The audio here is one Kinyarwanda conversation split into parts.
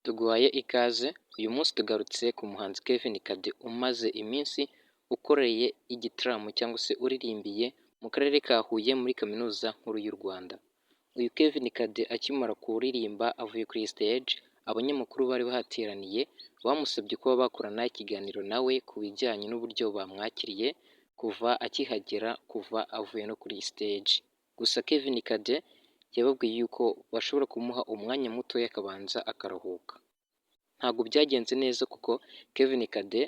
Tuguhaye ikaze, uyu munsi tugarutse ku muhanzi Kevin Kade umaze iminsi ukoreye igitaramo cyangwa se uririmbiye mu karere ka Huye muri Kaminuza Nkuru y'u Rwanda. Uyu Kevin Kade akimara kuririmba avuye kuri stage, abanyamakuru bari bahateraniye bamusabye kuba bakorana ikiganiro nawe ku bijyanye n'uburyo bamwakiriye kuva akihagera, kuva avuye no kuri stage. Gusa Kevin Kade yababwiye yuko bashobora kumuha umwanya mutoya akabanza akaruhuka. Ntabwo byagenze neza kuko Kevin Kade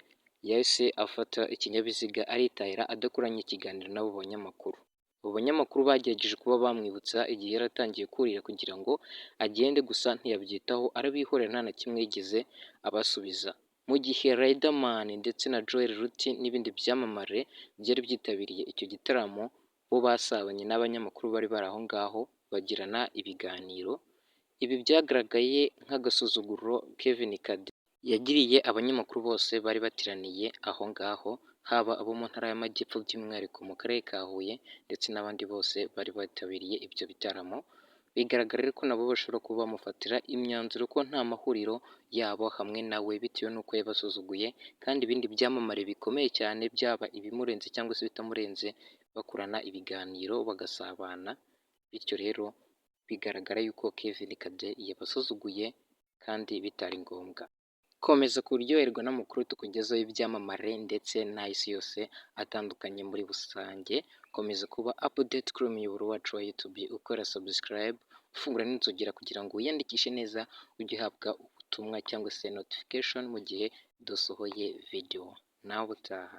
yahise afata ikinyabiziga aritahira adakoranye ikiganiro n'abo banyamakuru. Abo banyamakuru bagerageje kuba bamwibutsa igihe yari atangiye kurira kugira ngo agende, gusa ntiyabyitaho, arabihorera, nta na kimwe yigeze abasubiza. Mu gihe Riderman ndetse na Joel Ruti n'ibindi byamamare byari byitabiriye icyo gitaramo, bo basabanye n'abanyamakuru bari bari aho ngaho bagirana ibiganiro. Ibi byagaragaye nk'agasuzuguro Kevin Kade yagiriye abanyamakuru bose bari bateraniye aho ngaho, haba abo mu Ntara y'Amajyepfo by'umwihariko mu karere ka Huye ndetse n'abandi bose bari bitabiriye ibyo bitaramo. Bigaragara rero ko nabo bashobora kuba bamufatira imyanzuro ko nta mahuriro yabo hamwe nawe, bitewe n'uko yabasuzuguye, kandi ibindi byamamare bikomeye cyane, byaba ibimurenze cyangwa se ibitamurenze, bakorana ibiganiro bagasabana. Bityo rero bigaragara yuko Kevin Kade yabasuzuguye kandi bitari ngombwa. Komeza kuryoherwa n'amakuru tukugezaho y'ibyamamare ndetse n'ay'isi yose atandukanye muri rusange. Komeza kuba update kuri uyu muyoboro wacu wa YouTube ukora subscribe, ufungura n'inzogera kugira ngo wiyandikishe neza, ujye uhabwa ubutumwa cyangwa se notification mu gihe dusohoye video. Nawe utaha.